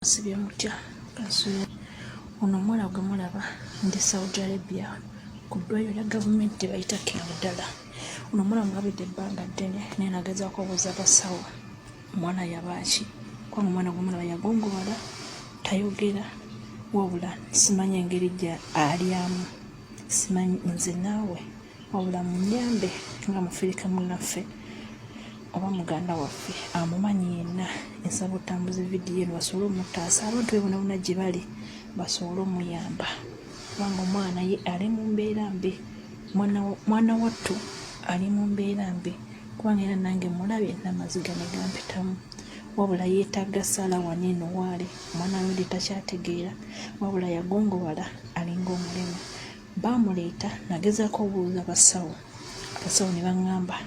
Musibye mutya? Kansubire ono omuwala gwe mulaba ndi Saudi Arabia ku ddwaliro lya gavumenti gye bayita King Abdallah. Ono omuwala mulabidde ebbanga ddene naye nagezaako obuuza abasawo omwana yabaaki kubanga omwana gwe mulaba yagongobala tayogera wabula simanyi engeri gya alyamu simanyi nze naawe wabula munyambe nga mufirika munaffe oba muganda waffe amumanyi yenna ensaba otambuza vidiyo eno basobole omutaasa abantu be bonabona gye bali basobole omuyamba kubanga omwana ye ali mu mbeera mbi mwana wattu ali mu mbeera mbi kubanga era nange mulabye namaziga ne gampitamu wabula yeetagga saala wano eno waali omwana wedi takyategeera wabula yagongobala alinga omulema Baamuleeta nagezaako obuuza basawo, abasawo ne baŋŋamba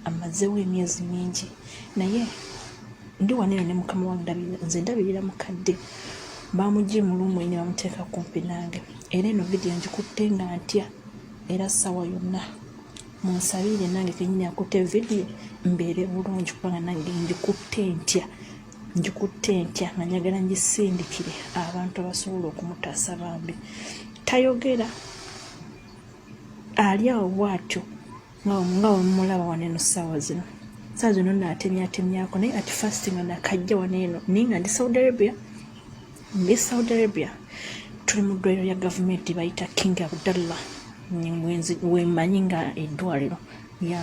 amazeewo emyezi mingi naye ndi wano eno ne mukama wange nze ndabirira mukadde. Baamugye mu luumu ne bamuteeka kumpi nange era eno vidiyo ngikutte nga ntya era ssaawa yonna munsabire nange kenyini akutte vidiyo mbeere bulungi kubanga nange ngikutte ntya. Ngikutte ntya nga njagala ngisindikire abantu abasobola okumutaasa bambi. Tayogera ali awo bwatyo nga wemulaba wano eno ssaawa zino. Ssaawa zino nno atemyatemyako naye at first nga nakajja wano eno naye nga ndi Saudi Arabia, ndi Saudi Arabia tuli mu ddwaliro lya gavumenti bayita King Abdallah wemanyi nga eddwaliro ya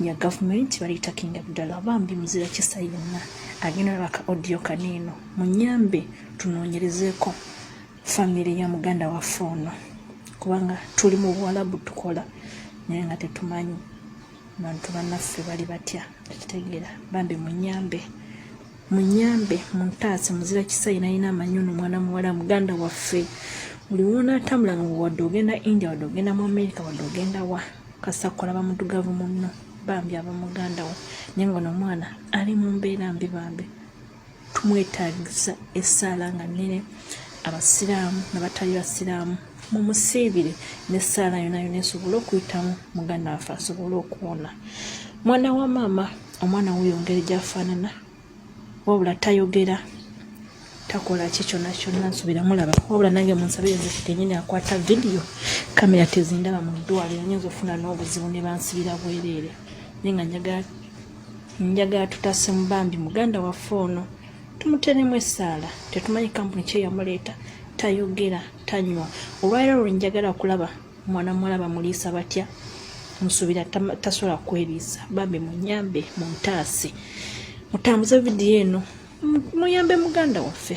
ya gavumenti baliyita King Abdallah. Bambi muzira kisa yenna agenda olaba ka audio kano eno munyambe tunoonyerezeeko famire ya muganda waffe ono kubanga tuli mu buwalabu tukola naye nga tetumanyi bantu bannaffe bali batya tekitegeera. Bambi munyambe munyambe muntaase muzira kisa yina yina amanyi ono mwana muwala muganda waffe buli wonaatambula nga wadde ogenda India wadde ogenda mu America wadde ogenda wa kasita kulaba mudugavu munno bambi aba muganda wo naye nga ono omwana ali mu mbeera mbi bambi tumwetaagisa essaala nga nnene abasiraamu nabatali basiraamu mumusiibire n'essaala yona yona esobole okuyitamu muganda waffe asobole okuwona mwana wa maama omwana wuyo ngeri gyafaanana wabula tayogera takola ki kyonna kyonna nsubira mulaba wabula nange munsabire nze kenyini akwata vidiyo kamera tezindaba mu ddwaliro nyinza ofuna n'obuzibu ne bansibira bwereere naye nga njagala tutase mubambi muganda waffe ono tumuteremu essaala tetumanyi kampuni kyeyamuleeta tayogera tanywa olwaliro lwe njagala kulaba mwana muwala bamuliisa batya nsuubira tasobola kweriisa bambi munyambe muntaase mutambuze vidiyo eno muyambe muganda waffe.